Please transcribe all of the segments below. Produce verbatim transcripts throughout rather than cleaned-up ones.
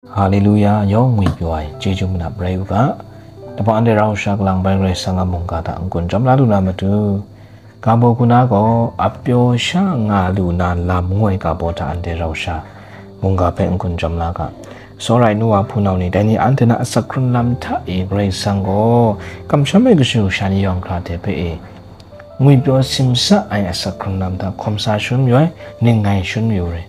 Haleluya, yawng ngwi pyaw ai chyeju manap rai u ga. Daba anhte rau sha kalang bai Karai Kasang a mungga hta n-gun jawm la lu na matu, ga baw hku na gaw apyaw sha nga lu na lam ngu ai ga baw hta anhte rau sha mungga hpe n-gun jawm la ga. Tsawra ai nu wa hpunau ni, dai ni anhte na asak hkrun lam hta e Karai Kasang gaw kamsham ai kashu kasha ni yawng hkra hte hpe e ngwi pyaw simsa ai asak hkrun lam hta hkawm sa shangun mayu ai, ning ngai shangun mayu re.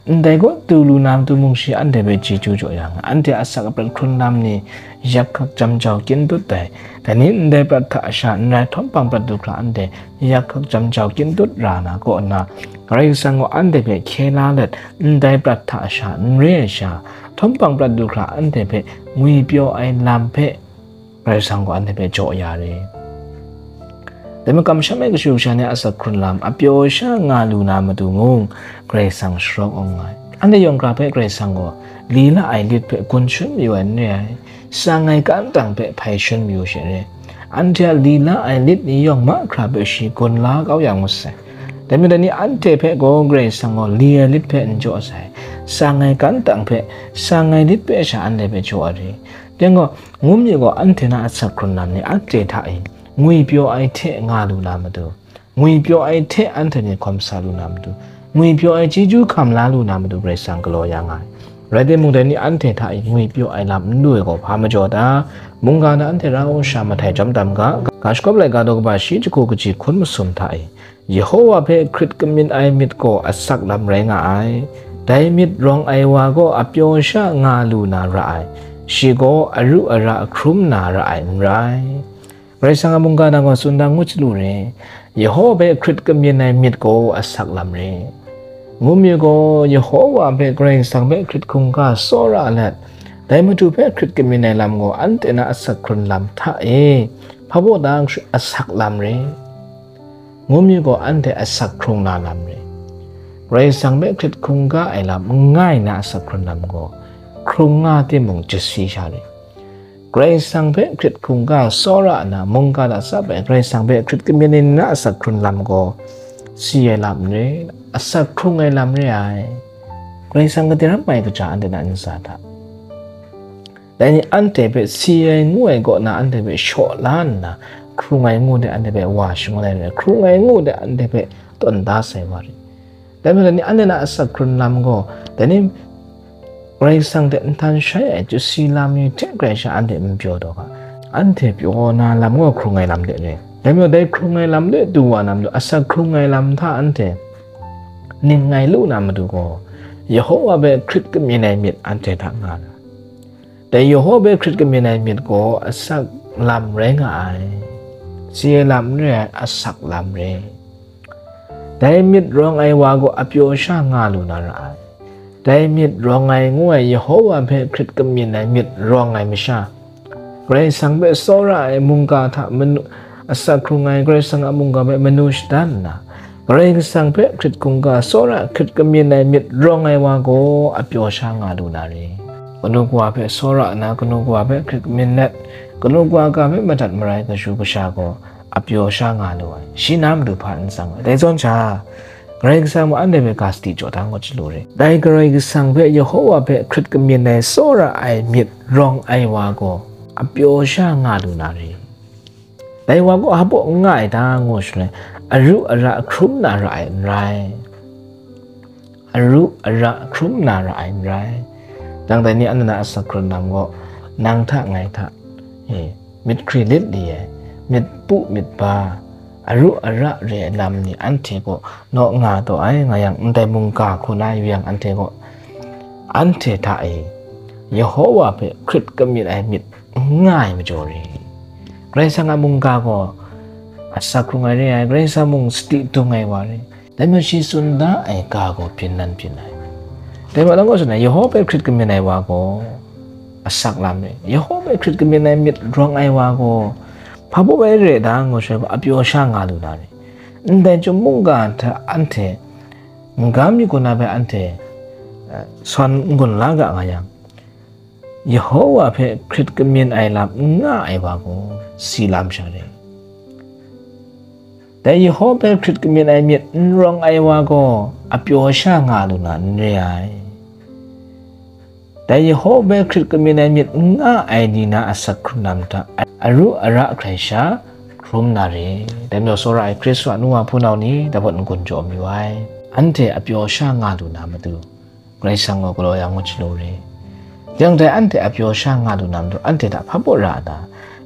Ndai gaw du lu na matu mung shi anhte hpe chyeju jaw ya nga, anhte asak aprat hkrun lam ni yak hkak jam jau kyin dut ai. Dai ni ndai prat hta sha n rai, htawm hpang prat du hkra anhte yak hkak jam jau kyin dut ra na kaw nna, Karai Kasang gaw anhte hpe hkye la let, ndai prat hta sha n re ai sha, htawm hpang prat du hkra anhte hpe ngwi pyaw ai lam hpe Karai Kasang gaw anhte hpe jaw ya re. Dai makamsham ai kashu kasha ni a asak hkrun lam apyaw sha nga lu na matu mung, Karai Kasang sharawng awng nga ai. Anhte yawng hkra hpe Karai Kasang gaw lila ai lit hpe gun shangun mayu ai n re ai, sang ai kan tang hpe hpai shangun mayu she re. Anhte a lila ai lit ni yawng mahkra hpe shi gun la kau ya ngut sai. Dai majaw, dai ni anhte hpe gaw Karai Kasang gaw li ai lit hpe n jaw sai, sang ai kan tang hpe, sang ai lit hpe sha anhte hpe jaw ai re. Dai gaw, ngu mi gaw, anhte na asak hkrun lam ni anhte hta e ngwi pyaw ai hte nga lu na matu, ngwi pyaw ai hte anhte ni hkawm sa lu na matu, ngwi pyaw ai chyeju hkam la lu na matu Karai Kasang galaw ya nga ai. Rai timung, dai ni anhte hta e ngwi pyaw ai lam n lu ai gaw hpa majaw ta? Mungga na anhte rau sha mahtai jawm tam ga. Ga shagawp laika daw kaba shi jahku kaji hkun masum hta e, Yehowa hpe hkrit kamyin ai myit gaw asak lam rai nga ai. Dai myit rawng ai wa gaw apyaw sha nga lu na ra ai, shi gaw aru ara hkrum na ra ai n rai. Karai Kasang a mungga na gaw tsun da ngut chyalu re, Yehowa hpe hkrit kamyin ai myit gaw asak lam re. Ngu mi gaw, Yehowa hpe Karai Kasang hpe hkrit hkungga tsawra let, dai matu hpe hkrit kamyin ai lam gaw anhte na asak hkrun lam hta e hpa baw ta asak lam re. Ngu mi gaw, anhte asak hkrung na lam re. Karai Kasang hpe hkrit hkungga ai lam n nga ai na asak hkrun lam gaw, hkrung nga timung, jasi sha re. Karai Kasang hpe hkrit hkungga tsawra nna mungga hta tsap ai Karai Kasang hpe hkrit kamyin ai na asak hkrun lam gaw, si ai lam n re, asak hkrung ai lam re ai. Karai Kasang kaderam ai kaja anhte na ntsa hta? Dai ni anhte hpe si ai ngu ai kaw na anhte hpe shaw la nna, hkrung ai ngu de anhte hpe wa shangun ai re, hkrung ai ngu de anhte hpe tawn da sai wa re. Dai majaw, dai ni anhte na asak hkrun lam gaw, dai ni Karai Kasang hte nhtan shai ai chasi lam ni hte hkrai sha anhte n pyaw taw ga, anhte pyaw na lam gaw hkrung ai lam de re. Dai majaw, dai hkrung ai lam de du wa na matu, asak hkrung ai lam hta anhte ning ngai lu na matu gaw, Yehowa hpe hkrit kamyin ai myit anhte hta nga na. Dai Yehowa hpe hkrit kamyin ai myit gaw asak lam rai nga ai, si ai lam n re ai, asak lam re. Dai myit rawng ai wa gaw apyaw sha nga lu na ra ai. Dai myit rawng ai ngu ai Yehowa hpe hkrit kamyin ai myit rawng ai masha, Karai Kasang hpe tsawra ai mungga hta manu, asak hkrung ai Karai Kasang a mungga hpe manu shadan nna, Karai Kasang hpe hkrit hkungga tsawra hkrit kamyin ai myit rawng ai wa gaw apyaw sha nga lu na re. Kanu kawa hpe tsawra nna, kanu kawa hpe hkrit kamyin let, kanu kawa ga hpe madat marai kashu kasha gaw apyaw sha nga lu ai, shi na matu hpa n tsang ai. Dai zawn sha, Karai Kasang mung anhte hpe ga sadi jaw da ngut chyalu re. Dai Karai Kasang hpe, Yehowa hpe hkrit kamyin ai tsawra ai myit rawng ai wa gaw apyaw sha nga lu na re. Dai wa gaw hpa baw n nga ai ta ngu shaloi, aru ara hkrum na ra ai n rai. Aru ara hkrum na ra ai n rai. Dang dai ni anhte na asak hkrun lam gaw, nang hta ngai hta, e, myit hkri lit li ai, myit pu myit ba, aru ara re ai lam ni anhte gaw naw nga taw ai, nga yang, ndai mungga hku na yu yang, anhte gaw, anhte hta e Yehowa hpe hkrit kamyin ai myit n nga ai majaw re. Karai Kasang a mungga gaw asak hkrung ai re ai, Karai Kasang mung sadi dung ai wa re. Dai majaw shi tsun da ai ga gaw byin nan byin ai. Dai majaw lang gaw tsun ai, Yehowa hpe hkrit kamyin ai wa gaw asak lam re. Yehowa hpe hkrit kamyin ai myit rawng ai wa gaw hpa baw ai re da ngu shaloi gaw, apyaw sha nga lu na re. Ndai chyum mungga hta anhte n-ga mi kaw na hpe anhte, eh, sawn n-gun la ga nga yang, Yehowa hpe hkrit kamyin ai lam n nga ai wa gaw si lam sha re. Dai Yehowa hpe hkrit kamyin ai myit n rawng ai wa gaw apyaw sha nga lu na n re ai. Dai Yehowa hpe hkrit kamyin ai myit n nga ai ni na asak hkrung na matu, aru ara hkrai sha hkrum na re. Dai majaw, tsawra ai Hkristu a nu wa hpunau ni, dai bawn n-gun jaw mayu ai. Anhte apyaw sha nga lu na matu, Karai Kasang gaw galaw ya ngut shaloi re. Yang dai anhte apyaw sha nga lu na matu, anhte hta hpa baw ra a ta?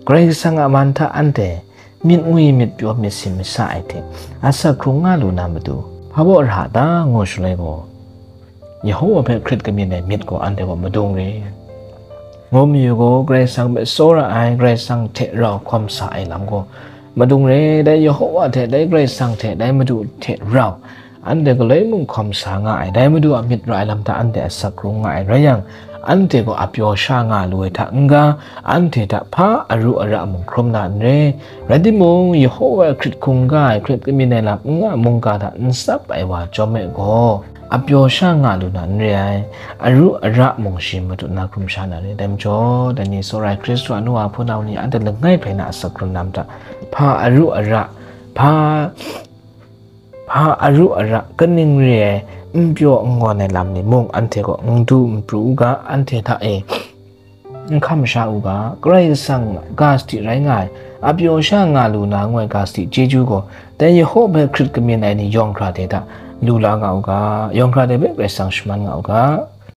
Karai Kasang a man hta anhte myit ngwi, myit pyaw, myit sin masa ai hte asak hkrung nga lu na matu, hpa baw ra a ta? Ngu shaloi gaw, Yehowa hpe hkrit kamyin ai myit gaw anhte gaw madung re. Ngu mayu gaw, Karai Kasang hpe tsawra ai, Karai Kasang hte rau hkawm sa ai lam gaw madung re. Dai Yehowa hte, dai Karai Kasang hte, dai Madu hte rau anhte galoi mung hkawm sa nga ai, dai Madu a myit ra ai lam hta anhte asak hkrung nga ai rai yang, anhte gaw apyaw sha nga lu ai hta n-ga, anhte hta hpa aru ara mung hkrum na n re. Rai timung, Yehowa hkrit hkungga ai, hkrit kamyin ai lam n nga mungga hta n tsap ai wa chyawm e gaw, apyaw sha nga lu na n re ai, aru ara mung shi matu na hkrum sha na re. Dai majaw, dai ni tsawra ai Hkristu a nu wa hpunau ni, anhte langai hpe na asak hkrung na matu, hpa aru ara, hpa, hpa aru ara, kaning re ai, n pyaw n ngawn ai lam ni mung anhte gaw n du n pru u ga, anhte hta e n hkam sha u ga. Karai Kasang ga sadi rai nga ai, apyaw sha nga lu na ngu ai ga sadi chyeju gaw, dai Yehowa hpe hkrit kamyin ai ni yawng hkra de hta lu la nga u ga, yawng hkra de hpe Karai Kasang shaman nga u ga.